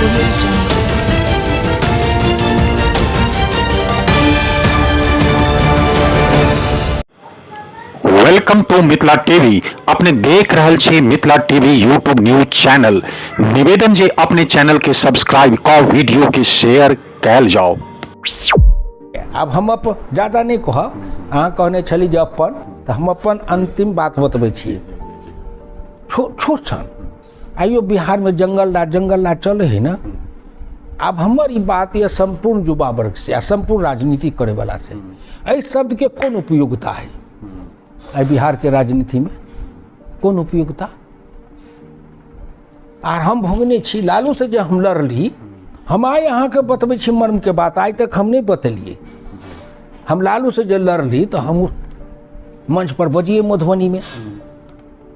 Audio Jungle. Welcome to Mithila TV. अपने देख रहल छी Mithila TV YouTube news channel. निवेदन जे अपने चैनल के सब्सक्राइब क वीडियो के शेयर कैल जाओ। आब हम अपन ज्यादा नहि कहब। अहाँ कहने छली जे अपन, तऽ हम अपन अन्तिम बात बतबै छी। छोट छोट छन आइयो बिहारमे जंगल राज, जंगल राज चलै है ने। आब हमर ई बात यऽ सम्पूर्ण युवा वर्गसँ आ सम्पूर्ण राजनीति करैवलासँ, एहि शब्दके कोन उपयोगिता है एहि बिहारके राजनीतिमे? कोन उपयोगिता? आर हम भोगने छी लालूसँ जे हम लड़ली। हम आइ अहाँके बतबै छी मर्मके बात, आइ तक हम नहि बतेलियै। हम लालूसँ जे लड़ली तऽ हम मंच पर बजियै मधुबनीमे,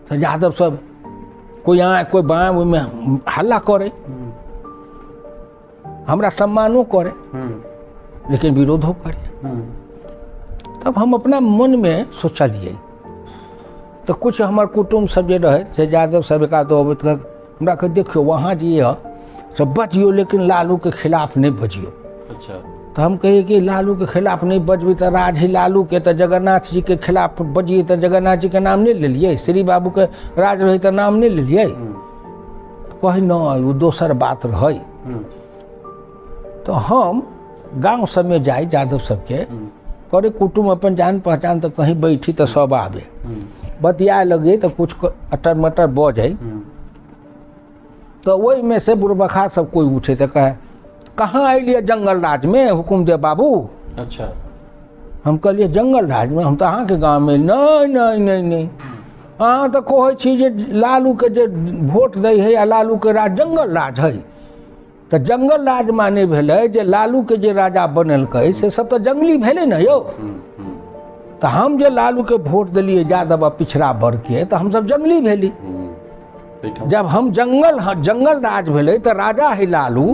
तऽ यादव सब कोइ आँय कोइ बाँय ओहिमे हल्ला करै, हमरा सम्मानो करै लेकिन विरोधो करै। तब हम अपना मनमे सोचलियै, तऽ किछु हमर कुटुम्ब सब जे रहै से यादव सब एक आध अबैत हमरा कहै, देखियौ वहाँ जे यऽ से बजियौ लेकिन लालूके खिलाफ नहि बजियौ। तऽ हम कहियै कि लालूके खिलाफ नहि बजबै तऽ राज है लालूके, तऽ जगन्नाथ जीके खिलाफ बजियै तऽ जगन्नाथ जीके नाम नहि लेलियै, श्री बाबूके राज रहै तऽ नाम नहि लेलियै। कहै नहि, ओ दोसर बात रहै। तऽ हम गाँव सबमे जाइ, यादव सबके करे कुटुम्ब अपन जान पहचान, तऽ कहीं बैठी तऽ सब आबे, बतियाए लगियै तऽ कुछ अटर मटर बजै, तऽ ओहिमे से बुढ़बखा सब कोइ उठे तऽ कहे, कहाँ अयलियै जंगल राजमे हुकुमदेव बाबू? हम कहलियै जंगल राजमे हम तऽ अहाँके गाँवमे। नहि नहि नहि नहि, अहाँ तऽ कहै छी जे लालूके जे वोट दै है आ लालूके राज जंगल राज है। तऽ जंगल राज माने भेलै जे लालूके जे राजा बनेलकै से सब तऽ जंगली भेलै ने यौ। तऽ हम जे लालूके वोट देलियै यादव आ पिछड़ा वर्गके, तऽ हमसब जंगली भेली। जब हम जंगल, जंगल राज भेलै तऽ राजा है लालू,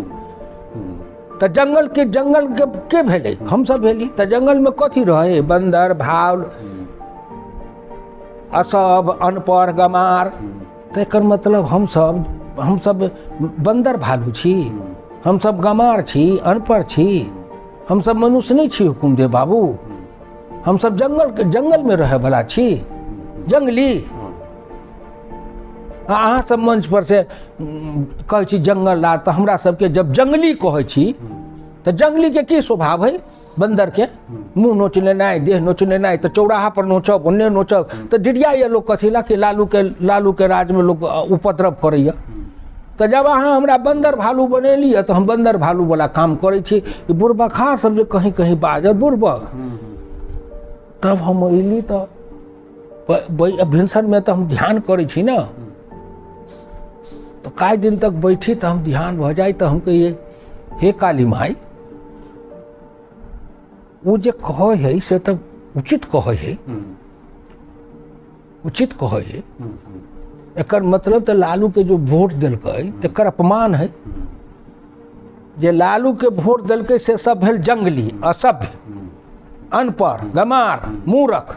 तऽ जंगलके जंगलके के भेलै? हमसब भेली। तऽ जंगलमे कथी रहै? बन्दर, भाल, असभ, अनपढ़, गमार। तऽ एकर मतलब हमसब बन्दर भालू छी, हमसब गमार छी, अनपढ़ छी, हमसब मनुष्य नहि छी हुकुमदेव बाबू, हमसब जंगलमे रहैवला छी, जंगली। आ अहाँ सब मंच पर से कहै छी जंगल राज, तऽ हमरा सबके जब जंगली कहै छी तऽ जंगलीके की स्वभाव है? बन्दरके मुँह नोच लेनाइ, देह नोच लेनाइ, तऽ चौराहा पर नोचब, ओन्ने नोचब, तऽ डिरिया यऽ लोक कथी ला कि लालूके राजमे लोक उपद्रव करैए। तऽ जब अहाँ हमरा बन्दर भालू बनेली तऽ हम बन्दर भालूवला काम करै छी। ई बुढ़बखा सब जे कहीं कहीं बाजल बुढ़बक। तब हम अयली तऽ भिनसरमे तऽ हम ध्यान करै छी ने, तऽ काय दिन तक बैठी तऽ हम ध्यान भऽ जाइ, तऽ हम कहियै हे काली माई, ओ जे कहै है से तऽ उचित कहै है, उचित कहै है। एकर मतलब तऽ लालूके जो वोट देलकै तकर अपमान है। जे लालूके वोट देलकै से सब भेल जंगली, असभ्य, अनपढ़, गमार, मूर्ख।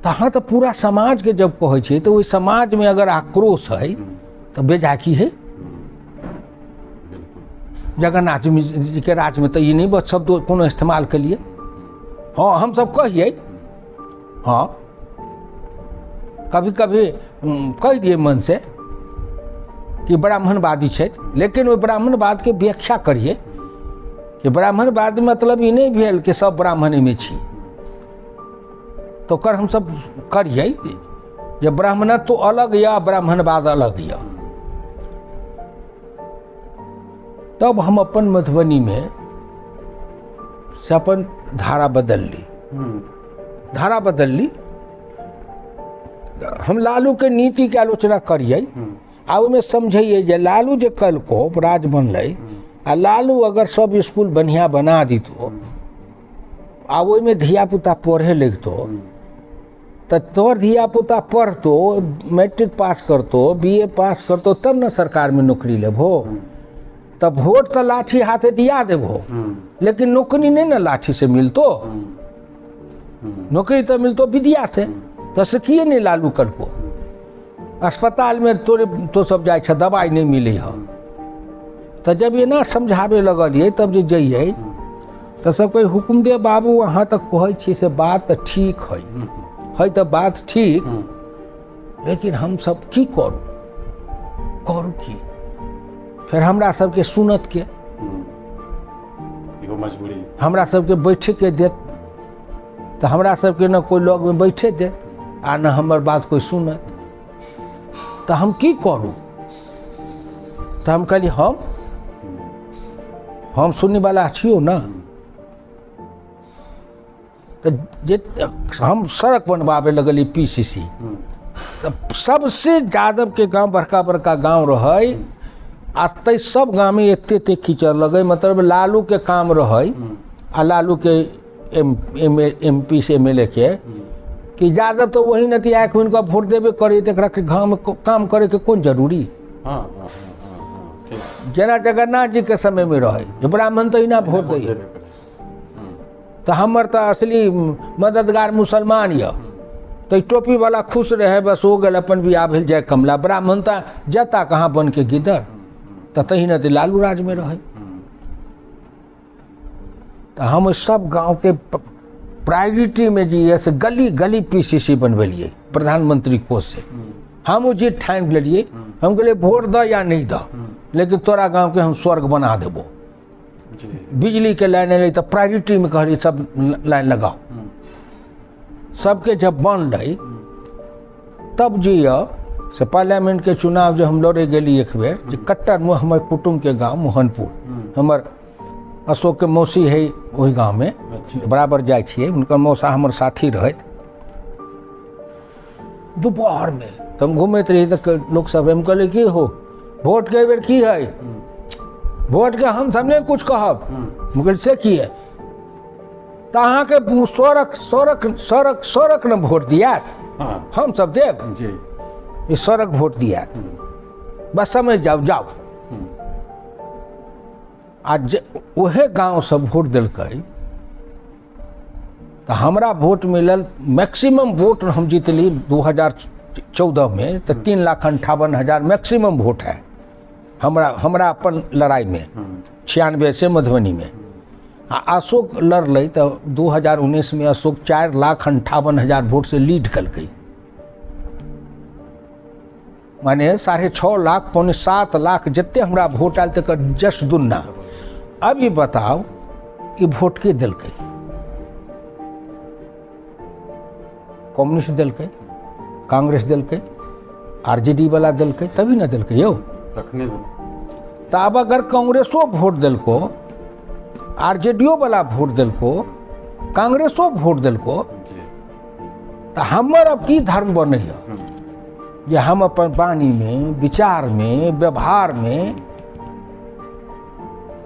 तऽ अहाँ तऽ पूरा समाजके जब कहै छियै तऽ ओहि समाजमे अगर आक्रोश है तऽ बेजा की है? जगन्नाथ जी के राजमे तऽ ई नहि बस शब्द कोनो इस्तेमाल केलियै। हँ, हमसब कहियै, हँ, कभी कभी कहि दियै मन से कि ब्राह्मणवादी छथि, लेकिन ओहि ब्राह्मणवादके व्याख्या करियै कि ब्राह्मणवाद मतलब ई नहि भेल कि सब ब्राह्मणेमे छी। तऽ ओकर हमसब करियै जे ब्राह्मणत्व अलग यऽ, ब्राह्मणवाद अलग यऽ। तब हम अपन मधुबनीमे से अपन धारा बदलली, धारा बदलली। हम लालूके नीतिके आलोचना करियै आ ओहिमे समझैयै जे लालू जे कलको राज बनलै आ लालू अगर सब इसकुल बढ़िआँ बना दितो आ ओहिमे धियापुता पढ़े लगितो, तऽ तोहर धियापुता पढ़तो, मैट्रिक पास करतो, बी ए पास करतो, तब ने सरकारमे नौकरी लेबहो। तऽ वोट तऽ लाठी हाथे दिया देबहो, लेकिन नौकरी नहि ने लाठी से मिलतो, नौकरी तऽ मिलतो विद्या से। तऽ से किए नहि लालू करको? अस्पतालमे तोरे तो सब जाइ छ, दवाइ नहि मिलै हँ। तऽ जब एना समझाबै लगलियै तब जे जइयै तऽ सब कहै हुकुमदेव बाबू अहाँ तऽ कहै छियै से बात तऽ ठीक है, है तऽ बात ठीक, लेकिन हमसब की करू, करू की? फेर हमरा सबके सुनत के, इहो मजबूरी, हमरा सबके बैठेके देत तऽ हमरा सबके ने कोइ लगमे बैठे देत आ ने हमर बात कोइ सुनत, तऽ हम की करू? तऽ हम कहली हम सुनैवला छियौ ने। तऽ जे हम सड़क बनबाबै लगली PCC, तऽ सबसे यादवके गाँव बड़का बड़का गाँव रहै आ तै सब गाँवमे एते एते कीचड़ लगै, मतलब लालूके काम रहै आ लालूके एम एम एम पी से MLA के कि यादव तऽ वही ने आँखि हुनका वोट देबे करी, तऽ एकरा के गाँवमे काम करैके कोन जरूरी? जेना जगन्नाथ जी के समयमे रहै जे ब्राह्मण तऽ एना वोट दै, तऽ हमर तऽ असली मददगार मुसलमान यऽ, तऽ टोपीवला खुश रहै, बस हो गेल अपन बियाह भेल जय कमला। ब्राह्मण तऽ जता कहाँ बन के गिदर, तऽ तहिना तऽ लालू राजमे रहै। तऽ हम सब गाँवके प्रायोरिटीमे जे यऽ से गली गली PCC बनबेलियै प्रधानमंत्री कोष से। हम ओ जीत ठानि लेलियै, हम कहलियै वोट दऽ या नहि दऽ, लेकिन तोरा गाँवके हम स्वर्ग बना देबो। बिजलीके लाइन एलै तऽ प्रायोरिटीमे कहलियै सब लाइन लगाओ। सबके जब बनलै तब जे यऽ से पार्लियामेंटके चुनाव जे हम लड़े गेली एक बेर, जे कट्टर हमर कुटुम्बके गाँव मोहनपुर, हमर अशोकके मौसी है ओहि गाँवमे, बराबर जाइ छियै, हुनकर मौसा हमर साथी रहथि। दोपहरमे तऽ हम घुमैत रही तऽ लोक सब, हम कहलियै की हो वोटके एहि बेर की है? वोटके हमसब नहि कुछ कहब। हम कहलियै से की है? तऽ अहाँके सड़क सड़क सड़क सड़क ने वोट दियात, हमसब देब ई सड़क वोट दियात, बस समझ जाउ जाउ। आ जे उहे गाँव सब वोट देलकै तऽ हमरा वोट मिलल, मैक्सिमम वोट हम जीतली 2014 में, तऽ 3,58,000 मैक्सिमम वोट है हमरा, हमरा अपन लड़ाइमे 96 से मधुबनीमे। आ अशोक लड़लै तऽ 2019 में अशोक 4,58,000 वोट से लीड कलकै, माने 6.5 लाख 6.75 लाख जते हमरा वोट आयल तकर जस्ट दुन्ना। अब ई बताउ ई वोट के देलकै? कम्युनिस्ट देलकै, कांग्रेस देलकै, RJD वाला देलकै, तभी ने देलकै यौ। तखने तऽ आब अगर कांग्रेसो वोट देलको, RJDO वाला वोट देलको, कांग्रेसो वोट देलको, तऽ हमर अब की धर्म बनैया जे हम अपन वाणीमे, विचारमे, व्यवहारमे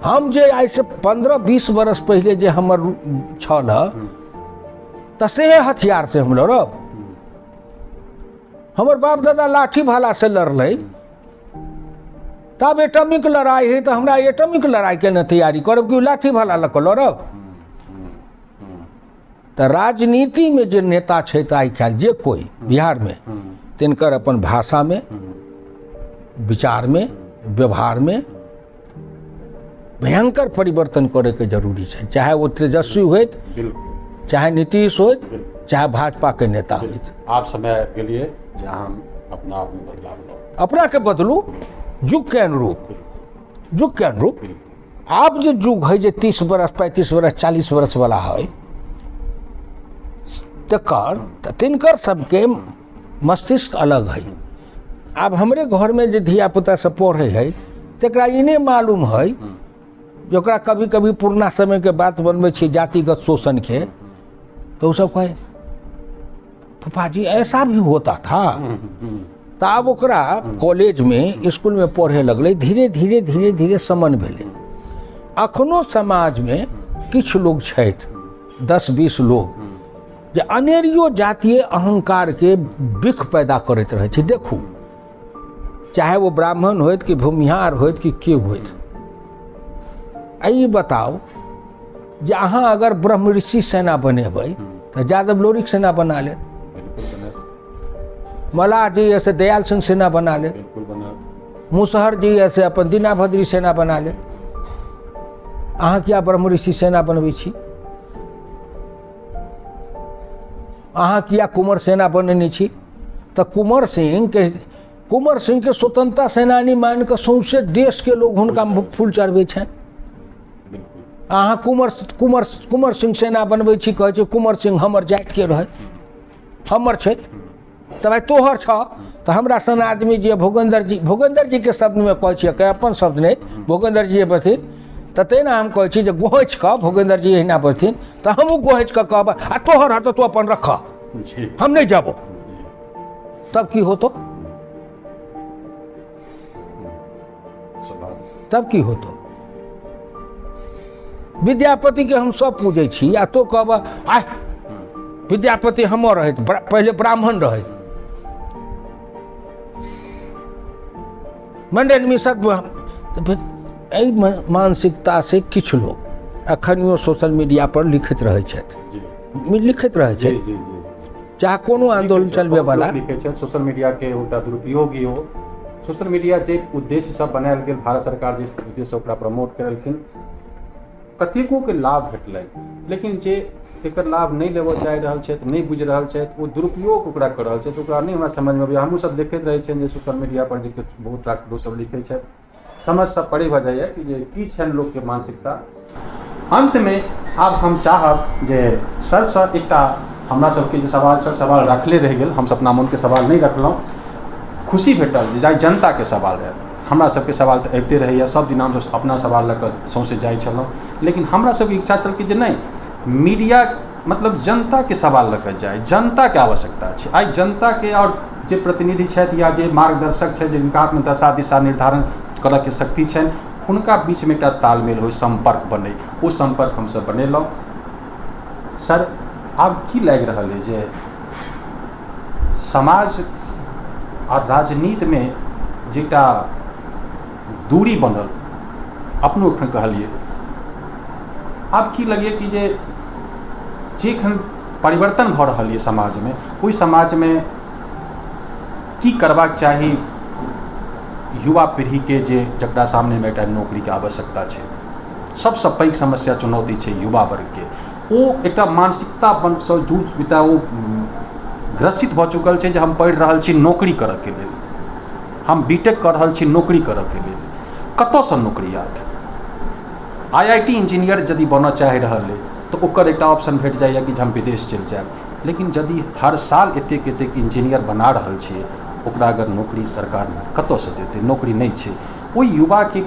हम जे आइसँ 15-20 बरस पहिले जे हमर छल तऽ सेहे हथियार से हम लड़ब। हमर बाप दादा लाठी भाला से लड़लै, तब एटॉमिक लड़ाइ है तऽ हमरा एटॉमिक लड़ाइके ने तैयारी करब कि लाठी भाला लऽ कऽ लड़ब? तऽ राजनीतिमे जे नेता छै तऽ आइ काल्हि जे कोइ बिहारमे, तिनकर अपन भाषामे, विचारमे, व्यवहारमे भयंकर परिवर्तन करैके जरूरी छै, चाहे ओ तेजस्वी होइत, चाहे नीतीश होइत, चाहे भाजपाके नेता होइत। आब समय आबि गेलियै जे अहाँ अपना आपमे बदलाव लाउ, अपनाके बदलू युगके अनुरूप, युगके अनुरूप। आब जे युग है जे 30 बरस 35 बरस 40 बरस वाला है तकर तिनकर सबके मस्तिष्क अलग है। आब हमरे घरमे जे धियापुता सब पढ़ै है तकरा ई नहि मालूम है जे ओकरा कभी कभी पुरना समयके बात बनबै छियै जातिगत शोषणके, तऽ ओ सब कहै फूफा जी ऐसा भी होता था। तऽ आब ओकरा कॉलेजमे इसकुलमे पढ़े लगलै, धीरे धीरे धीरे धीरे समन भेलै। अखनो समाजमे किछु लोग छथि, 10-20 लोग जे अनेरियो जातीय अहंकारके बिख पैदा करैत रहै छै। देखू चाहे वो ब्राह्मण होइत कि भूमिहार होइत कि के होइत, आ ई बताउ जे अहाँ अगर ब्रह्मऋषि सेना बनेबै तऽ यादव लोरिक सेना बना लेत। मलाह जे यऽ से दयाल सिंह सेना बना ले, बिल्कुल बना। मुसहर जे यऽ से अपन दीनाभद्री सेना बना ले। अहाँ किया ब्रह्म ऋषि सेना बनबै छी? अहाँ किया कुंवर सेना बनेने छी? तऽ कुंवर सिंहके स्वतंत्रता सेनानी मानि कऽ सौंसे देशके लोग हुनका फूल चढ़बै छनि। अहाँ कुंवर कुंवर कुंवर सिंह सेना बनबै छी, कहै छै कुंवर सिंह हमर जातिके रहै, हमर छै, तऽ भाइ तोहर छह। तऽ हमरा सन आदमी जे भोगेन्द्र जीके शब्दमे कहै छियै, अपन शब्द नहि, भोगेन्द्र जी बथिन तऽ तेना हम कहै छी जे गोहछि कऽ भोगेन्द्र जी एहिना बजथिन तऽ हमहूँ गोहछि कऽ कहब आ तोहर हऽ तऽ तू अपन रखऽ, हम नहि जाबो, तब की होतो? तब की होतो? विद्यापति के हम सब पूजै छी आ तो कहब आह विद्यापति हमर रहैत, पहिले ब्राह्मण रहैत, मंडन मिश्र। तऽ एहि मानसिकता से किछु लोग अखनियो सोशल मीडिया पर लिखैत रहै छथि, लिखैत रहै छथि, चाहे कोनो आंदोलन चलबे वाला लिखै छथि। सोशल मीडिया के एकटा दुरुपयोग हो, सोशल मीडिया जे उद्देश्य सब बनायल गेल, भारत सरकार जे उद्देश्य ओकरा प्रमोट करलखिन, कतेको के लाभ भेटलनि, लेकिन जे एकर लाभ नहि लेबऽ चाहि रहल छथि, नहि बुझि रहल छथि, ओ दुरुपयोग ओकरा कऽ रहल छथि। ओकरा नहि हमरा समझमे अबैए। हमहूँ सब देखैत रहै छियनि जे सोशल मीडिया पर जे किछु बहुत रास लोक सब लिखै छथि, समझसँ परे भऽ जाइए कि जे की छनि लोकके मानसिकता। अन्तमे आब हम चाहब जे सरसँ एकटा हमरा सबके जे सवाल छल, सवाल रखले रहि गेल, हमसब अपना मोनके सवाल नहि रखलहुँ। खुशी भेटल जे जाहि जनताके सवाल रहै, हमरा सबके सवाल तऽ अबिते रहैए, सब दिन हमसब अपना सवाल लऽ कऽ सौँसे जाइ छलहुँ, लेकिन हमरा सबके इच्छा छल कि जे नहि, मीडिया मतलब जनताके सवाल लऽ कऽ जाइ, जनताके आवश्यकता छै। आइ जनताके आओर जे प्रतिनिधि छथि या जे मार्गदर्शक छथि, जिनका हाथमे दशा दिशा निर्धारण करऽके शक्ति छनि, हुनका बीचमे एकटा तालमेल होइ, सम्पर्क बनै। ओ सम्पर्क हमसब बनेलहुँ। सर, आब की लागि रहल अइ जे समाज आ राजनीतिमे जे एकटा दूरी बनल, अपनो एखन कहलियै, आब की लगैए कि जे एखन परिवर्तन भऽ रहल यऽ समाजमे, ओहि समाजमे की करबाक चाही युवा पीढ़ीके, जे जकरा सामनेमे एकटा नौकरीके आवश्यकता छै? सबसँ पैघ समस्या चुनौती छै युवा वर्गके। ओ एकटा मानसिकता सँ जूझ एकटा ओ ग्रसित भऽ चुकल छै जे हम पढ़ि रहल छी नौकरी करऽके लेल, हम बी टेक कऽ रहल छी नौकरी करऽके लेल, कतऽसँ नौकरी आयत? IIT engineer यदि बनऽ चाहि रहल अइ तऽ ओकर एकटा ऑप्शन भेट जाइए कि जे हम विदेश चलि जायब, लेकिन यदि हर साल एतेक एतेक इंजीनियर बना रहल छियै, ओकरा अगर नौकरी सरकार कतऽसँ देतै? नौकरी नहि छै। ओहि युवाके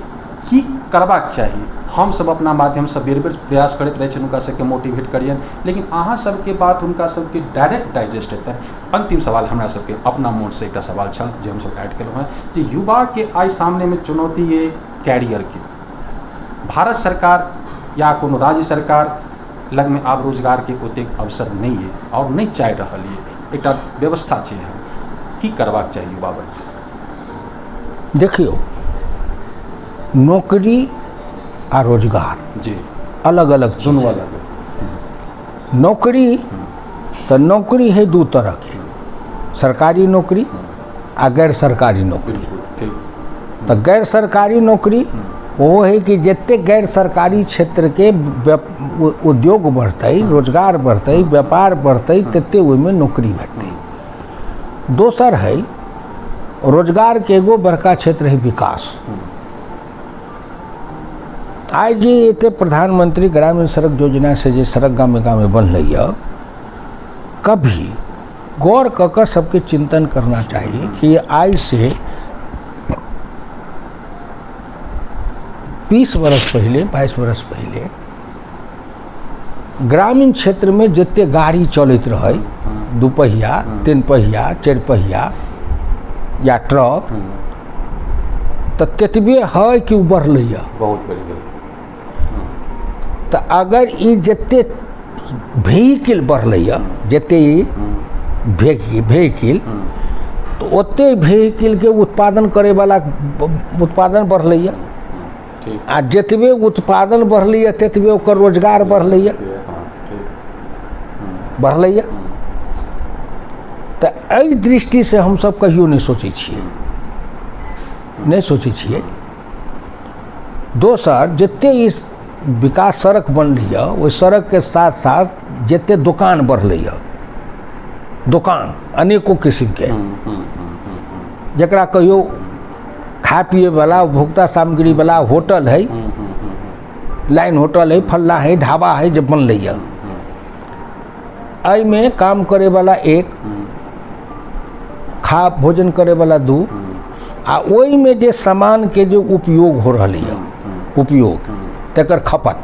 की करबाक चाही? हमसब अपना माध्यमसँ बेर बेर प्रयास करैत रहै छियनि हुनका सबके मोटिवेट करियनि, लेकिन अहाँ सबके बात हुनका सबके डायरेक्ट डाइजेस्ट हेतनि। अन्तिम सवाल हमरा सबके अपना मोनसँ एकटा सवाल छल जे हमसब ऐड केलहुँ हेँ, जे युवाके आइ सामनेमे चुनौती अइ कैरियरके। भारत सरकार या कोनो राज्य सरकार लगमे आब रोजगारके ओतेक अवसर नहि अइ आओर नहि चाहि रहल अइ, एकटा व्यवस्था छै। की करबाक चाही युवा वर्गके? देखियौ, नौकरी आ रोजगार जी अलग अलग दुनू अलग। नौकरी तऽ नौकरी है दू तरहके, सरकारी नौकरी आ गैर सरकारी नौकरी। तऽ गैर सरकारी नौकरी ओ है कि जते गैर सरकारी क्षेत्रके उद्योग बढ़तै, रोजगार बढ़तै, व्यापार बढ़तै, तते ओहिमे नौकरी भेटतै। दोसर है रोजगार के एगो बड़का क्षेत्र है विकास। आइ जे एते प्रधानमंत्री ग्रामीण सड़क योजना से जे सड़क गामे गामे बनलै यऽ, कभी गौर कऽ कऽ सबके चिंतन करना चाहिए कि आइ से 20 बरस पहले, 22 बरस पहले ग्रामीण क्षेत्र में जते गाड़ी चलैत रहै, 2 पहिया, 3 पहिया, 4 पहिया या ट्रक, तऽ ततबे है कि ओ बढ़लै यऽ, बहुत बढ़ि गेल। तऽ अगर ई जते व्हीकिल बढ़लै यऽ, जते ई व्हीकिल, तऽ ओते व्हीकिलके उत्पादन करैवला उत्पादन बढ़लै यऽ, आ जतबे उत्पादन बढ़लै यऽ ततबे ओकर रोजगार बढ़लै यऽ, बढ़लै यऽ। तऽ एहि दृष्टिसँ हमसभ कहियो नहि सोचै छियै, नहि सोचै छियै। दोसर, जते ई विकास सड़क बनलैए, ओहि सड़कके साथ साथ जते दोकान बढ़लैए, दोकान अनेको किसिमके, जकरा कहियो खाय पियैवला उपभोक्ता सामग्रीवला होटल है, लाइन होटल है, फल्ला है, ढाबा है, जे बनलैए, एहिमे काम करैवला एक, खा भोजन करैवला दू, आ ओहिमे जे सामानके जे उपयोग हो रहलैए, उपयोग तकर खपत,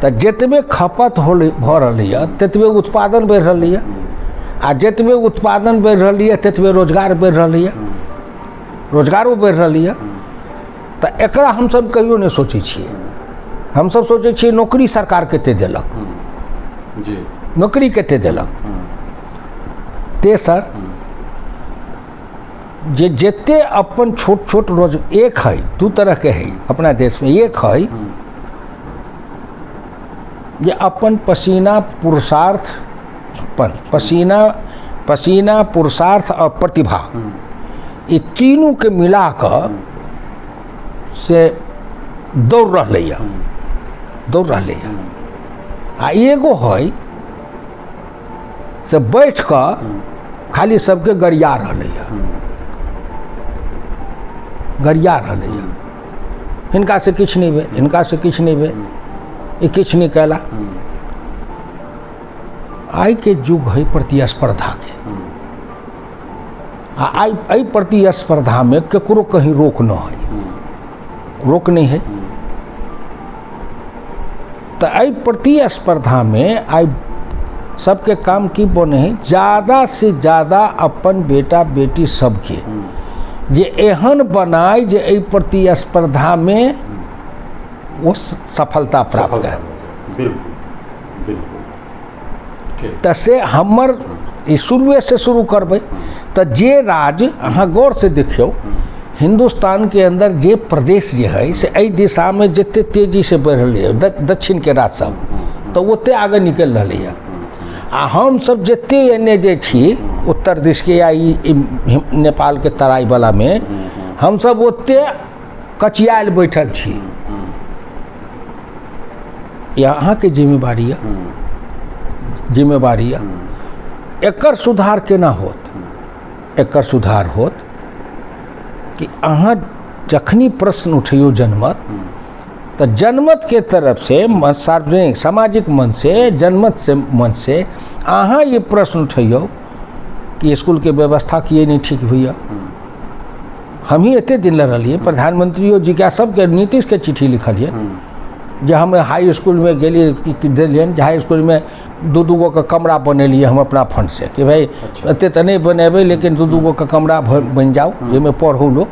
तऽ जतबे खपत होलै भऽ रहलैए ततबे उत्पादन बढ़ि रहलैए, आ जतबे उत्पादन बढ़ि रहलैए ततबे रोजगार बढ़ि रहलैए, रोजगारो बढ़ि रहलैए। तऽ एकरा हमसब कहियो नहि सोचै छियै। हमसब सोचै छियै नौकरी सरकार कते देलक जी, नौकरी कते देलक। तेसर, जे जते अपन छोट छोट रोज एक है, दू तरहके है अपना देशमे, एक है जे अपन पसीना पुरुषार्थ, अपन पसीना पसीना पुरुषार्थ और प्रतिभा, ई तीनूके मिला कऽ से दौड़ रहलैए, दौड़ रहलैए। आ एगो है से बैठ कऽ खाली सबके गरिया रहलैए, गरिया रहलैए, हिनका से किछु नहि भेल, हिनका से किछु नहि भेल, ई किछु नहि कयला। आइके युग है प्रतिस्पर्धाके, आ आइ एहि प्रतिस्पर्धामे ककरो कहीं रोक न है, रोक नहि है। तऽ एहि प्रतिस्पर्धामे आइ सबके काम की बने है, ज़्यादा से ज़्यादा अपन बेटा बेटी सबके जे एहन बनाय जे एहि प्रतिस्पर्धामे ओ सफलता प्राप्त करे। बिल्कुल बिल्कुल ठीक। तऽ से हमर ई शुरुएसँ शुरू करबै तऽ जे राज्य अहाँ गौरसँ देखियौ, हिन्दुस्तानके अन्दर जे प्रदेश जे है से एहि दिशामे जते तेजीसँ बढ़ि रहलै, दक्षिणके राज्य सब तऽ ओते आगे निकलि रहलैए। आ हमसब जते एने जे छी उत्तर दिशके या ई नेपालके तराईवलामे, हमसब ओते कचियायल बैठल छी। यह अहाँके जिम्मेवारी यऽ, जिम्मेवारी यऽ। एकर सुधार केना होत? एकर सुधार होत कि अहाँ जखनी प्रश्न उठैयौ जनमत, तऽ जनमतके तरफ से सार्वजनिक सामाजिक मंच से, जनमत से मंच से अहाँ ये प्रश्न उठैयौ कि स्कूलके व्यवस्था किए नहीं ठीक होइए। हम ही एते दिन लड़लियै, प्रधानमंत्रियो जी के सबके नीतीशके चिट्ठी लिखलियै जे हम हाई स्कूलमे गेलियै, देलियनि जे हाई स्कूलमे दू दू गोके कमरा बनेलियै हम अपना फंडसँ कि भाइ एते तऽ नहि बनेबै लेकिन दू दू गोके कमरा बनि जाउ जाहिमे पढ़ू लोक।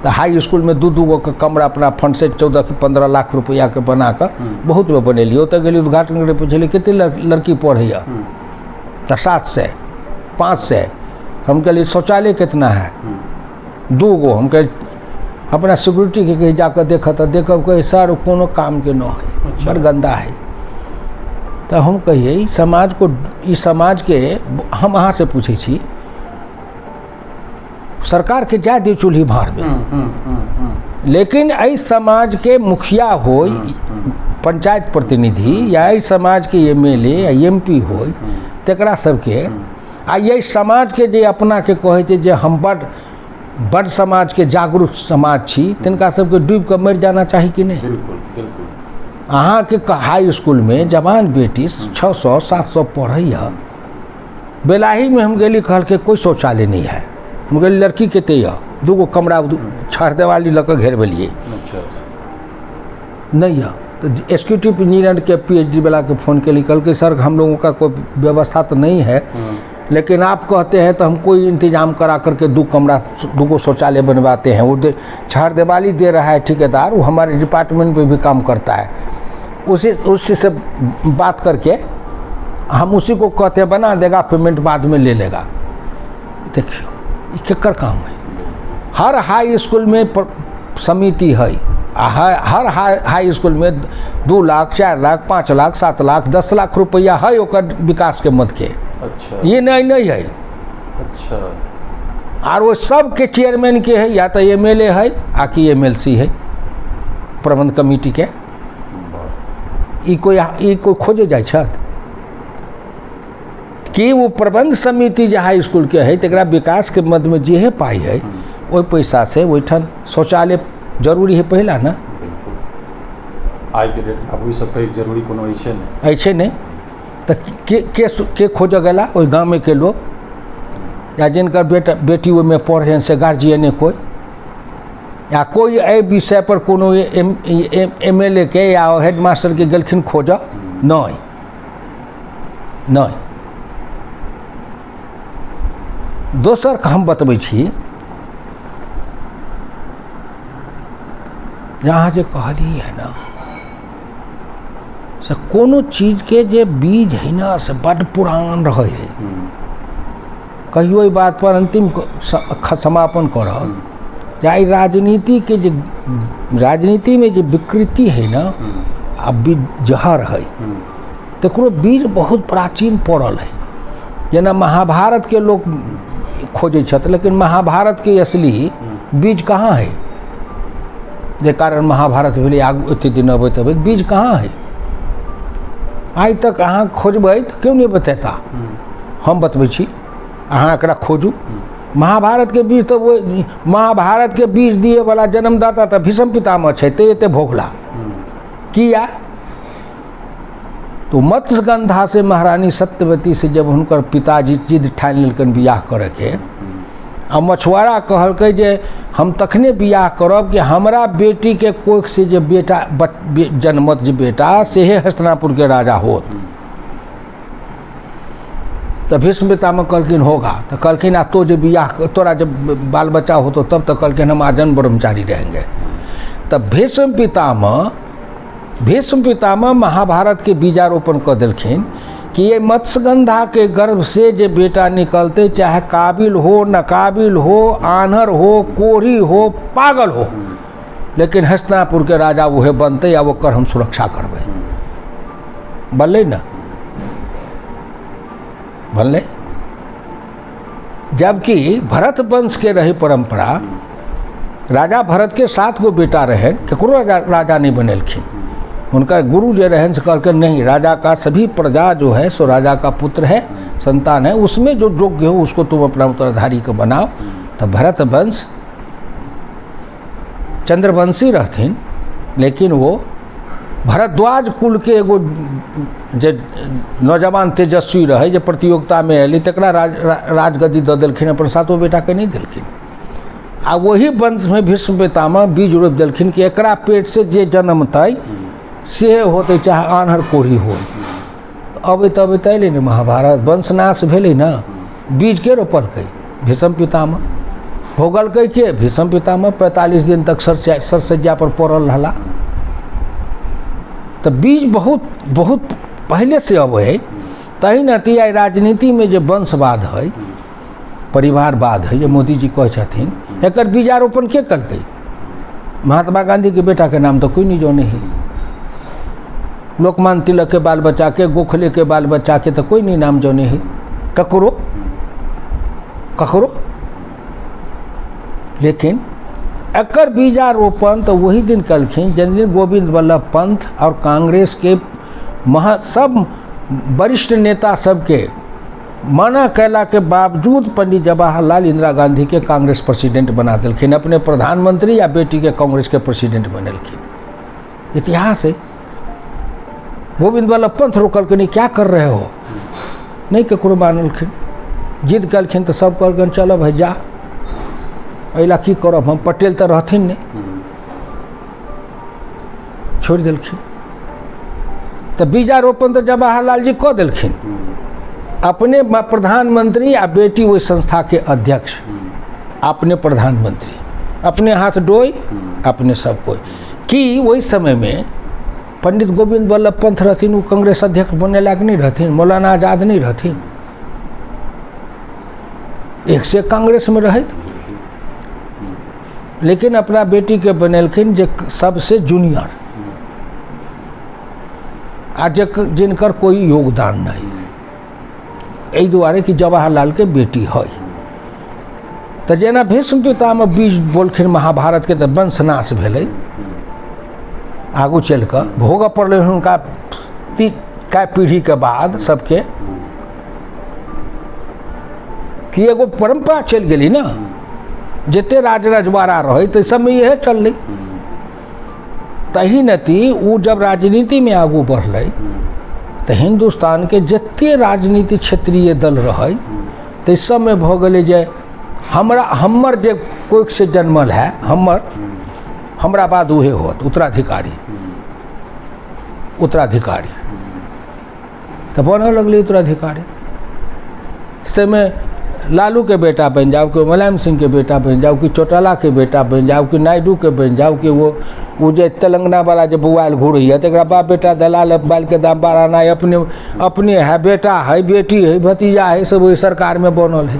तऽ हाई स्कूलमे दू दू गोके कमरा अपना फंडसँ 14 कि 15 लाख रुपैआके बनाकऽ बहुतमे बनेलियै। ओतऽ गेलियै उद्घाटन करै, पुछलियै कते लड़की पढ़ैए, तऽ 700 500। हम कहलियै शौचालय कितना है? 2 गो। हम कहलियै अपना सिक्योरिटीके कही जाकऽ देखऽ, तऽ देखब कहै सर कोनो कामके न है, बड़ गन्दा है। तऽ हम कहियै ई समाज को, ई समाजके हम अहाँसँ पूछै छी, सरकारके जाय दियौ चूल्ही भाँड़मे, लेकिन एहि समाजके मुखिया होय, पंचायत प्रतिनिधि या एहि समाजके एम एल ए या एम पी होय, तकरा सबके आ एहि समाजके जे अपनाके कहै छै जे हम बड़ बड़ समाजके जागरूक समाज छी, तिनका सबके डूबि कऽ मरि जाना चाही कि नहि? बिल्कुल बिल्कुल। अहाँके हाई स्कूलमे जवान बेटी 600 700 पढ़ैए। बेलाहीमे हम गेली, कहलकै कोइ शौचालय नहीं है। हम गेली लड़की कते यऽ, 2 गो कमरा छह देवाली लऽ कऽ घेरबेलियै, नहीं यऽ। तो एक्जीक्यूटिव इंजीनियर के पी एच डी वाला के फोन के लिए कहलकै सर हम लोगों का कोई व्यवस्था तो नहीं है, लेकिन आप कहते हैं तो हम कोई इंतजाम करा करके 2 कमरा 2 गो शौचालय बनवाते हैं। वो छह देवाली दे रहा है ठेकेदार, वो हमारे डिपार्टमेंट पे भी काम करता है, उसी उसी से बात करके हम उसी को कहते हैं बना देगा, पेमेंट बाद में ले लेगा। देखियो ये केकर काम है? हर हाई स्कूल में समिति है, आ हर हाई स्कूल में 2 लाख 4 लाख 5 लाख 7 लाख 10 लाख रुपया है ओकर विकास के मद के। अच्छा। ये नहीं नहीं है, अच्छा। आर ओ सबके चेयरमैन के है, या तो एम एल ए है आ कि एम एल सी है प्रबंध कमिटी के। ई कोई खोजे जाइ छथि कि ओ प्रबंध समिति जे हाई स्कूल के है तकरा विकास के मद में जे पाइ है ओहि पैसा से ओहिठाम शौचालय जरूरी है पहिला ने। बिल्कुल, आइके डेट आब ओहिसँ पैघ जरूरी कोनो अछि नहि। अछि नहि। तऽ के के के खोजऽ गेला ओहि गामेके लोक, या जिनकर बेटा बेटी ओहिमे पढ़ै से गार्जियने कोइ, या कोइ एहि विषय पर कोनो एम एल ए के या हेडमास्टरके गेलखिन खोजऽ? नहि नहि। दोसर हम बतबै छी, अहाँ जे कहलियै है ने से कोनो चीजके जे बीज है ने से बड्ड पुरान रहै है। कहियो एहि बात पर अंतिम समापन करब जे आइ राजनीतिके जे राजनीतिमे जे विकृति है ने आ जहर है तकरो बीज बहुत प्राचीन पड़ल है। जेना महाभारतके लोक खोजै छथि, लेकिन महाभारतके असली बीज कहाँ है? जे कारण महाभारत भेलै, आगू एते दिन अबैत अबैत बीज कहाँ है? आइ तक अहाँ खोजबै तऽ केओ नहि बतेता। हम बतबै छी, अहाँ एकरा खोजू। महाभारतके बीज तऽ ओहि महाभारतके बीज दिएवला जन्मदाता तऽ भीष्म पितामह छै, ते एते भोगला किया? तो मत्स्यगंधा से महारानी सत्यवती से जब हुनकर पिताजी जिद ठानि लेलकनि बियाह करैके, आ मछुआरा कहलकै जे हम तखने बियाह करब कि हमरा बेटीके कोख से जे बेटा जन्मत जे बेटा सेहे हस्तिनापुरके राजा होत। तऽ भीष्म पितामह कहलखिन होगा। तऽ कहलखिन आ तो जे बियाह तोरा जब बाल बच्चा होतो तब? तऽ कहलखिन हम आजन्म ब्रह्मचारी रहेंगे। तऽ भीष्म पितामह महाभारतके बीजारोपण कऽ देलखिन कि ये मत्स्यगंधा के गर्भ से जे बेटा निकलते, चाहे काबिल हो नाकाबिल हो, आन्हर हो, कोढ़ी हो, पागल हो, लेकिन हस्तिनापुर के राजा उहे बनते या ओकर हम सुरक्षा करबै। बनलै ने? बनलै। जबकि भरत वंश के रही परंपरा, राजा भरत के 7 गो बेटा रहे, ककरो राजा नहीं बनेलखिन। हुनकर गुरु जे रहन से कहलखिन नहीं, राजा का सभी प्रजा जो है सो राजा का पुत्र है, संतान है, उसमें जो योग्य हो उसको तुम अपना उत्तराधिकारी को बनाओ। तो भरत वंश चंद्रवंशी रहथिन, लेकिन वो भरद्वाज कुल के एगो जे नौजवान तेजस्वी रहे, जे प्रतियोगितामे एलै, तकरा राजगद्दी दऽ देलखिन, अपन सातो बेटाके नहि देलखिन। आ वही वंशमे भीष्म पितामह बीज रोपि देलखिन कि एकरा पेटसँ जे जन्मतै से होतै, चाहे आन्हर कोढ़ी हो। अबैत अबैत अयलै ने महाभारत, वंशनाश भेलै ने। बीज के रोपलकै? भीष्म पितामह। भोगलकै के? भीष्म पितामह। 45 दिन तक सरसज्जा पर पड़ल रहला। तऽ बीज बहुत बहुत पहले से अबै है। तही ने आइ राजनीतिमे जे वंशवाद है, परिवारवाद है, जे मोदी जी कहै छथिन, एकर बीजारोपण के कलकै? महात्मा गांधी के बेटाके नाम तऽ कोइ नहीं जानै है। लोकमान्य तिलक के बाल बच्चाके, गोखले के बाल बच्चाके तऽ कोइ नहीं नाम जानै है, ककरो ककरो। लेकिन एकर बीजारोपण तऽ वही दिन कलखिन जिन दिन गोविंद वल्लभ पंत और कांग्रेस के महा सब वरिष्ठ नेता सबके मना कैला के बावजूद पंडित जवाहरलाल इंदिरा गांधी के कांग्रेस प्रेसिडेंट बना देलखिन, अपने प्रधानमंत्री या बेटी के कांग्रेस के प्रेसिडेंट बनेलखिन। इतिहास है। गोविंद वल्लभ पंत रोकलखिन, क्या कर रहे हो? नहीं ककरो मानलखिन, जिद कलखिन तऽ सब कहलखिन चलो भाई जा, एहि की करब हम, पटेल तऽ रहथिन नहि, छोड़ि देलखिन। तऽ बीजारोपण तऽ जवाहरलाल जी कऽ देलखिन, अपने प्रधानमंत्री आ बेटी ओहि संस्थाके अध्यक्ष, अपने प्रधानमंत्री, अपने हाथ डोइ अपने सब कोई। कि ओहि समयमे पंडित गोविंद वल्लभ पंत रहथिन, ओ कांग्रेस अध्यक्ष बने लायक नहीं रहथिन? मौलाना आज़ाद नहीं रहथिन? एक से एक कांग्रेस में रहैत, लेकिन अपना बेटीके बनेलखिन जे सबसे जूनियर आ जे जिनकर कोई योगदान नहीं, एहि दुआरे कि जवाहरलालके बेटी है। तऽ जेना भीष्म पितामह बीज बोलखिन महाभारतके, तऽ वंशनाश भेलै। आगू चलि कऽ भोगऽ पड़लै हुनका कए पीढ़ीके बाद सबके, कि एगो परम्परा चलि गेली ने। जते राज रजवाड़ा रहै ताहि सबमे इएह चललै। तही नती ओ जब राजनीतिमे आगू बढ़लै तऽ हिन्दुस्तानके जते राजनीति क्षेत्रीय दल रहै ताहि सबमे भऽ गेलै जे हमरा हमर जे कोखिसँ जन्मल है, हमरा बाद उहे होत उत्तराधिकारी। उत्तराधिकारी तऽ बनऽ लगलै उत्तराधिकारी। ताहिमे लालूके बेटा बनि जाउ कि मुलायम सिंहके बेटा बनि जाउ कि चौटालाके बेटा बनि जाउ कि नायडूके बनि जाउ कि ओ जे तेलंगानावला जे बौआयल घुरैए, तकरा बाप बेटा दलाल, बालके दाम 12 आना। अपने अपने है, बेटा है, बेटी है, भतीजा है, सब ओहि सरकारमे बनल है।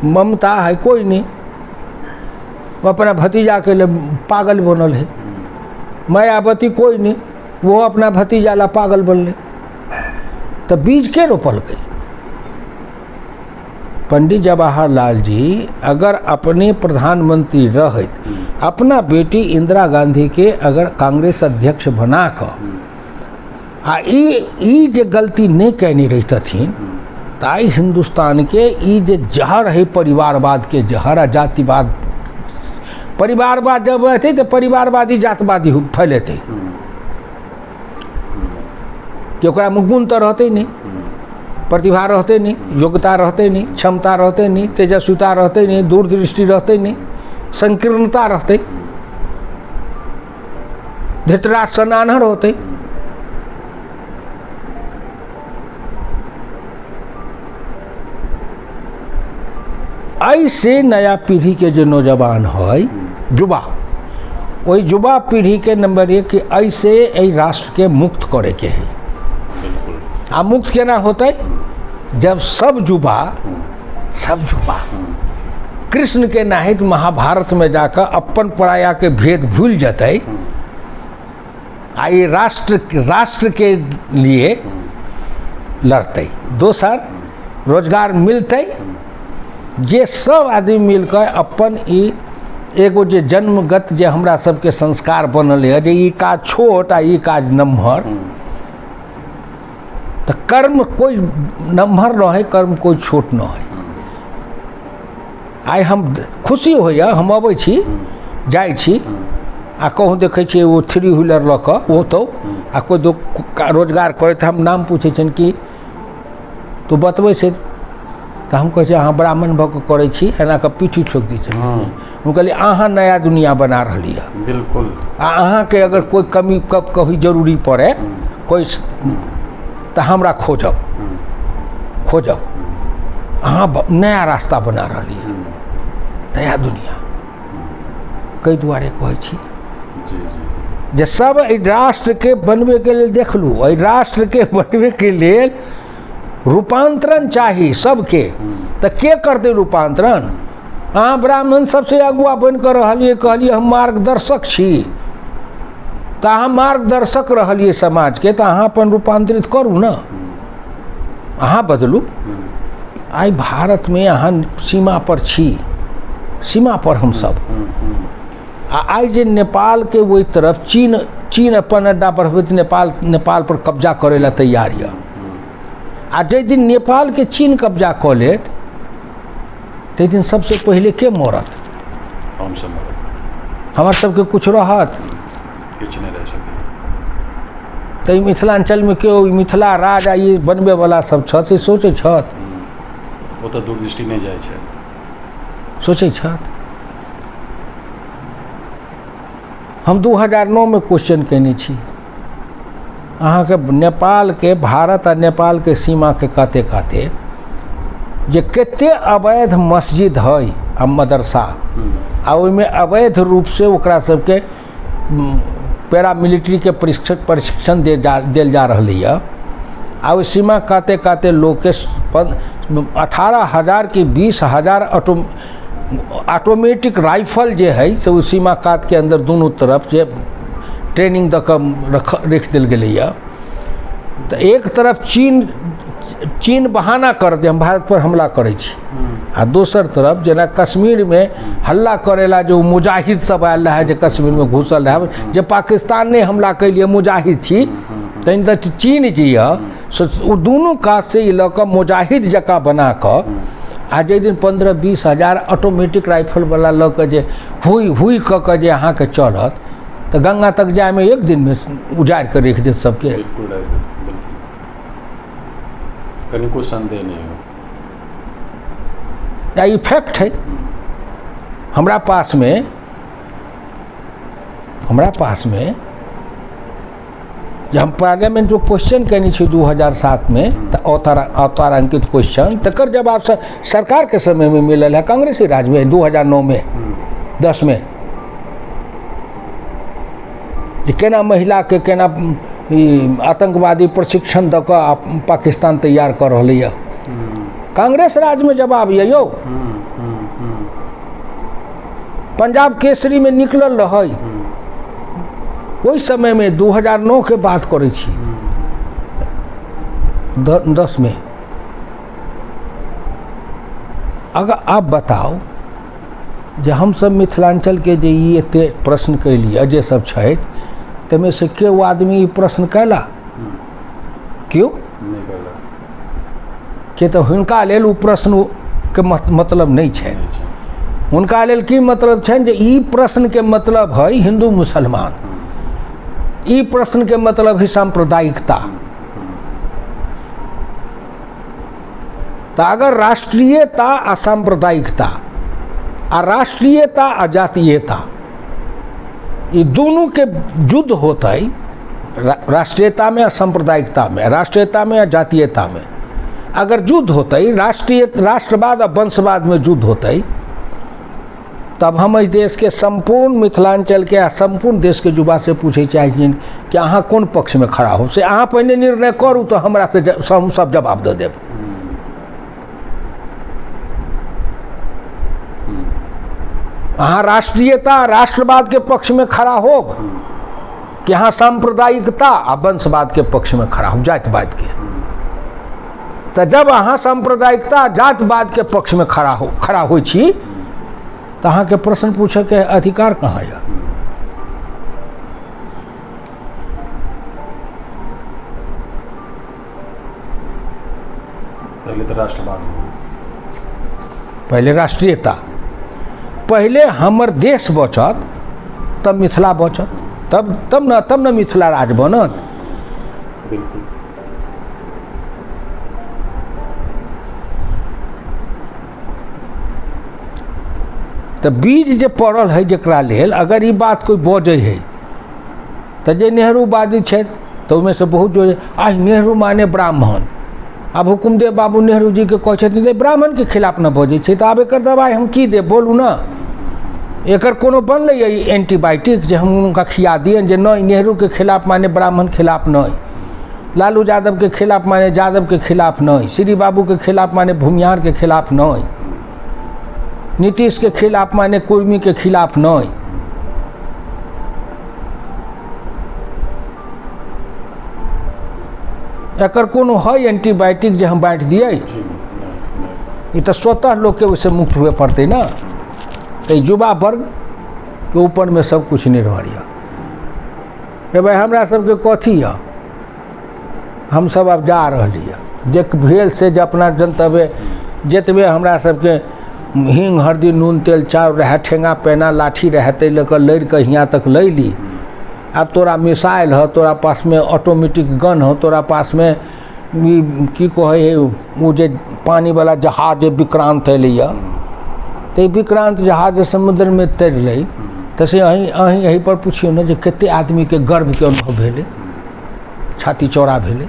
ममता है कोई नहीं, वो अपना भतीजा के लिए पागल बनल है। मायावती कोई नहीं, वो अपना भतीजा ला पागल बनले। तऽ बीज के रोपलकै? पंडित जवाहरलाल जी अगर अपने प्रधानमंत्री रहैत, अपना बेटी इंदिरा गांधी के अगर कांग्रेस अध्यक्ष बना कऽ आ ई ई जे गलती नहि कयने रहितथिन, तऽ आइ हिन्दुस्तानके ई जे जहर है, परिवारवादके जहर आ जातिवाद, परिवारवाद जब हेतै तऽ परिवारवादी जातवादी फैलेतै कि ओकरामे गुण तऽ रहतै नहि, प्रतिभा रहतै नहि, योग्यता रहतै नहि, क्षमता रहतै नहि, तेजस्विता रहतै नहि, दूरदृष्टि रहतै नहि, संकीर्णता रहतै, धृतराष्ट्र सन आन्हर होतै। ऐसे नया पीढ़ीके जे नौजवान है, युवा, ओहि युवा पीढ़ीके नंबर एक कि ऐसे एहि राष्ट्रके मुक्त करैके है। आ मुक्त केना होतै? जब सब युवा कृष्ण के नाहित महाभारत में जाकर अपन पराया के भेद भूल जतै आ ई राष्ट्र राष्ट्र के लिए लड़तै। दोसर, रोजगार मिलतै जे सब आदमी मिलकर अपन ई एगो जे जन्मगत जे हमरा सबके संस्कार बनल यऽ जे ई काज छोट आ ई काज नम्हर, तऽ कर्म कोइ नम्हर न है, कर्म कोइ छोट न है। आइ हम खुशी होइए, हम अबै छी, जाइ छी आ कहूँ देखै छियै ओ थ्री व्हीलर लऽ कऽ ओतौ आ कोइ दो रोजगार करैत, हम नाम पूछै छियनि कि तू बतबै छै तऽ हम कहै छियै, अहाँ ब्राह्मण भऽ कऽ करै छी? एना कऽ पीठी ठोकि दै छै। हम कहलियै, अहाँ नया दुनिया बना रहली हँ। आ अहाँके अगर कोइ कमी कब कभी जरूरी पड़े कोइ तऽ हमरा खोजब, खोजब। अहाँ नया रास्ता बना रहली हँ, नया दुनिया। कई दुआरे कहै छी जी जी जे सब एहि राष्ट्रके बनबैके लेल देखलू, एहि राष्ट्रके बनबैके लेल रूपांतरण चाही सबके, तऽ के करतै रूपांतरण? अहाँ ब्राह्मण सबसे अगुआ बनि कऽ रहलियै, कहलियै हम मार्गदर्शक छी, तऽ अहाँ मार्गदर्शक रहलियै समाजके, तऽ अहाँ अपन रूपांतरित करू ने, अहाँ बदलू। आइ भारतमे अहाँ सीमा पर छी, सीमा पर हमसब। आ आइ जे नेपालके ओहि तरफ चीन चीन अपन अड्डा बढ़बैत नेपाल नेपाल पर कब्जा करै लए तैयार यऽ। आ जाहि दिन नेपालके चीन कब्जा कऽ लेत, ताहि दिन सबसँ पहिले के मरत? हमसब मरब। हमर सबके किछु रहत? किछु नहि रहि सकैए। तऽ ई मिथिलाञ्चलमे केओ ई मिथिला राज आ ई बनबैवला सब छथि, से सोचै छथि? ओतऽ दूरदृष्टि नहि जाइ छै। सोचै छथि? हम 2009मे क्वेश्चन कयने छी अहाँके, नेपालके, भारत आ नेपालके सीमाके काते काते जे कते अवैध मस्जिद है आ मदरसा आ ओहिमे अवैध रूपसँ ओकरा सबके पैरामिलिट्रीके प्रशिक्षण प्रशिक्षण दे जा देल जा रहलैए आ ओहि सीमा काते काते लोकके 18,000 कि 20,000 ऑटोमेटिक राइफल जे है से ओहि सीमा कातके अन्दर दुनू तरफ जे ट्रेनिंग दऽ कऽ रख देल गेलैए। तऽ एक तरफ चीन चीन बहाना करत जे हम भारत पर हमला करै छी, आ दोसर तरफ जेना कश्मीरमे हल्ला करेला जे ओ मुजाहिद सब आयल रहै, जे कश्मीरमे घुसल रहै, जे पाकिस्तान नहि हमला कैलियै मुजाहिद छी, तहन तऽ चीन जे यऽ से ओ दुनू काजसँ ई लऽ कऽ मुजाहिद जकाँ बना कऽ आ जाहि दिन 15-20 हजार ऑटोमेटिक राइफलवला लऽ कऽ जे हुइ हुइ कऽ कऽ जे अहाँके चलत तऽ गंगा तक जायमे एक दिनमे उजाड़ि कऽ राखि देत सबके। बिल्कुल राखि देत, बिल्कुल, कनिको संदेह नहि हो। या ई फैक्ट है। हमरा पासमे जे हम पार्लियामेंटमे क्वेश्चन केने छी 2007मे, तऽ अतारांकित क्वेश्चन, तकर जवाब सरकारके समयमे मिलल है, कांग्रेसी राजमे 2009मे 10मे, जे केना महिलाके केना ई आतंकवादी प्रशिक्षण दऽ कऽ पाकिस्तान तैयार कऽ रहलैए। कांग्रेस राजमे जवाब यऽ यौ। पंजाब केसरीमे निकलल रहै ओहि समयमे, 2009 के बात करै छी, 10मे। अगर आप बताउ जे हमसब मिथिलाञ्चलके जे ई एते प्रश्न कैलियै जे सब छथि, ताहिमे से केओ आदमी ई प्रश्न कैला? केओ नहि कैला। के तऽ हुनका लेल ओ प्रश्नके मतलब नहि छै। हुनका लेल की मतलब छनि जे ई प्रश्नके मतलब है हिन्दू मुसलमान, ई प्रश्नके मतलब है सांप्रदायिकता। तऽ अगर राष्ट्रीयता आ सांप्रदायिकता आ राष्ट्रीयता आ जातीयता ई दुनूके युद्ध होतै, राष्ट्रीयतामे आ सांप्रदायिकतामे, राष्ट्रीयतामे आ जातीयतामे अगर युद्ध होतै, राष्ट्रीय राष्ट्रवाद आ वंशवादमे युद्ध होतै, तब हम एहि देशके सम्पूर्ण मिथिलाञ्चलके आ सम्पूर्ण देशके युवासँ पूछै चाहै छियनि कि अहाँ कोन पक्षमे खड़ा हो, से अहाँ पहिने निर्णय करू तऽ हमरा से हम सब जवाब दऽ देब। अहाँ राष्ट्रीयता राष्ट्रवादके पक्षमे खड़ा होब कि अहाँ सांप्रदायिकता आ वंशवादके पक्षमे खड़ा हो, जातिवादके? तऽ जब अहाँ सांप्रदायिकता जातिवादके पक्षमे खड़ा होइ छी तऽ अहाँके प्रश्न पूछैके अधिकार कहाँ यऽ? पहले तऽ राष्ट्रवाद, पहले राष्ट्रीयता, पहले हमर देश बचत तब मिथिला बचत, तब तब न मिथिला राज बनत। बिल्कुल। तऽ बीज जे पड़ल है जकरा लेल अगर ई बात कोइ बजै है तऽ जे नेहरूवादी छथि तऽ ओहिमे से बहुत जो आ नेहरू माने ब्राह्मण, आब हुकुमदेव बाबू नेहरू जीके कहै छथिन जे ब्राह्मणके खिलाफ न बजै छै, तऽ आब एकर दबाइ हम की देब बोलू ने? एकर कोनो बनलै एंटीबायोटिक जे हम हुनका खिया दियनि जे नहि नेहरूके खिलाफ माने ब्राह्मण खिलाफ नहि, लालू यादवके खिलाफ माने यादवके खिलाफ नहि, श्री बाबूके खिलाफ माने भूमिहारके खिलाफ नहि, नीतीशके खिलाफ माने कुर्मीके खिलाफ नहि। एकर कोनो है एंटीबायोटिक जे हम बाँटि दियै? ई तऽ स्वतः लोकके ओहिसँ मुक्त हुए पड़तै ने। तऽ युवा वर्गके ऊपरमे सब किछु निर्भर यऽ। रे भाइ, हमरा सबके कथी यऽ? हमसब आब जा रहली यऽ, जे भेल से जे अपना जनतबे जतबे हमरा सबके हींग हरदी नून तेल चाउर रहए, ठेंगा पेना लाठी रहए, ताहि लऽ कऽ लड़ि कऽ हियाँ तक लैली। आब तोरा मिसाइल हऽ, तोरा पासमे ऑटोमेटिक गन हऽ, तोरा पासमे ई की कहै हइ ओ जे पानीवला जहाज जे विक्रांत एलैए, तऽ ई विक्रांत जहाज जे समुद्रमे तैरलै तऽ से अहीं अहीं एहिपर पुछियौ ने जे कतेक आदमीके गर्वके अनुभव भेलै, छाती चौड़ा भेलै,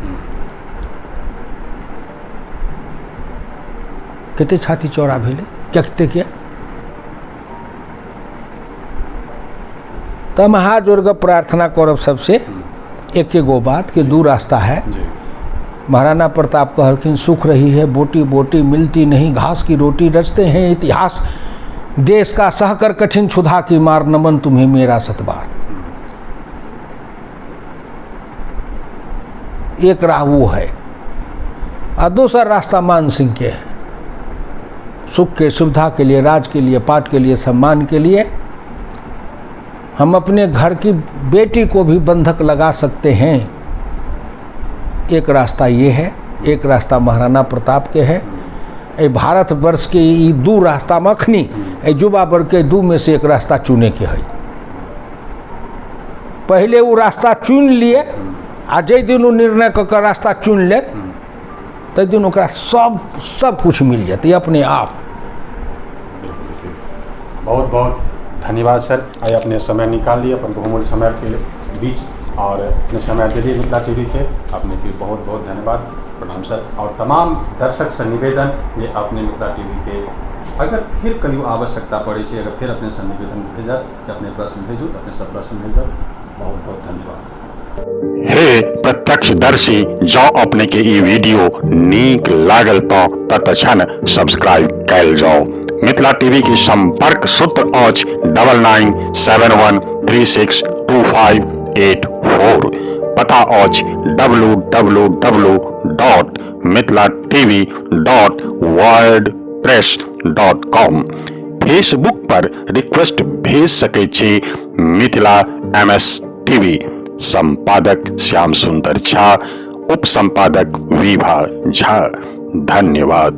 कतेक छाती चौड़ा भेलै, कतेकके? तऽ हम हाथ जोड़ कऽ प्रार्थना करब सबसे एके गो बात कि दू रास्ता है। महाराणा प्रताप कहलखिन, सुख रही है बोटी बोटी मिलती नहीं घास की रोटी, रचते हैं इतिहास देश का सहकर कठिन क्षुधा की मार, नमन तुम्हें मेरा सतबार। एक राह वो है, आ दोसर रास्ता मान सिंह के है। सुख के सुविधा के लिए, राज के लिए, पाठ के लिए, सम्मान के लिए हम अपने घर की बेटी को भी बंधक लगा सकते हैं। एक रास्ता ये है, एक रास्ता महाराणा प्रताप के है। एहि भारतवर्ष के ई दू रास्ता में अखनी एहि युवा वर्ग के दू में से एक रास्ता चुने के है। पहले वो रास्ता चुन लिए आ जाहि दिन ओ निर्णय कऽ के रास्ता चुन लेत ताहि दिन ओकरा सब सब कुछ मिल जेतै अपने आप। बहुत बहुत धन्यवाद सर, आइ अपने समय निकाल लिए अपन बहुमूल्य समय के बीच और अपने समय दिलियै मिथिला टीवी के, अपने के बहुत बहुत धन्यवाद, प्रणाम सर। और तमाम दर्शक से निवेदन जे अपने मिथिला टीवी के अगर फिर कहियो आवश्यकता पड़ै छै, अगर फिर अपने से निवेदन भेजत जे अपने प्रश्न भेजू, तऽ अपने सब प्रश्न भेजब। बहुत बहुत धन्यवाद। हे प्रत्यक्षदर्शी, जँ अपने के ई वीडियो नीक लागल तऽ तत्क्षण सब्सक्राइब कयल जाउ। मिथिला टीवी के संपर्क सूत्र अछि 9971362584। पता अछि W W W dot Mithila TV dot word press dot com. Facebook पर रिक्वेस्ट भेज सकै छी मिथिला एम एस टीवी। संपादक श्याम सुंदर झा, उप संपादक विभा झा। धन्यवाद।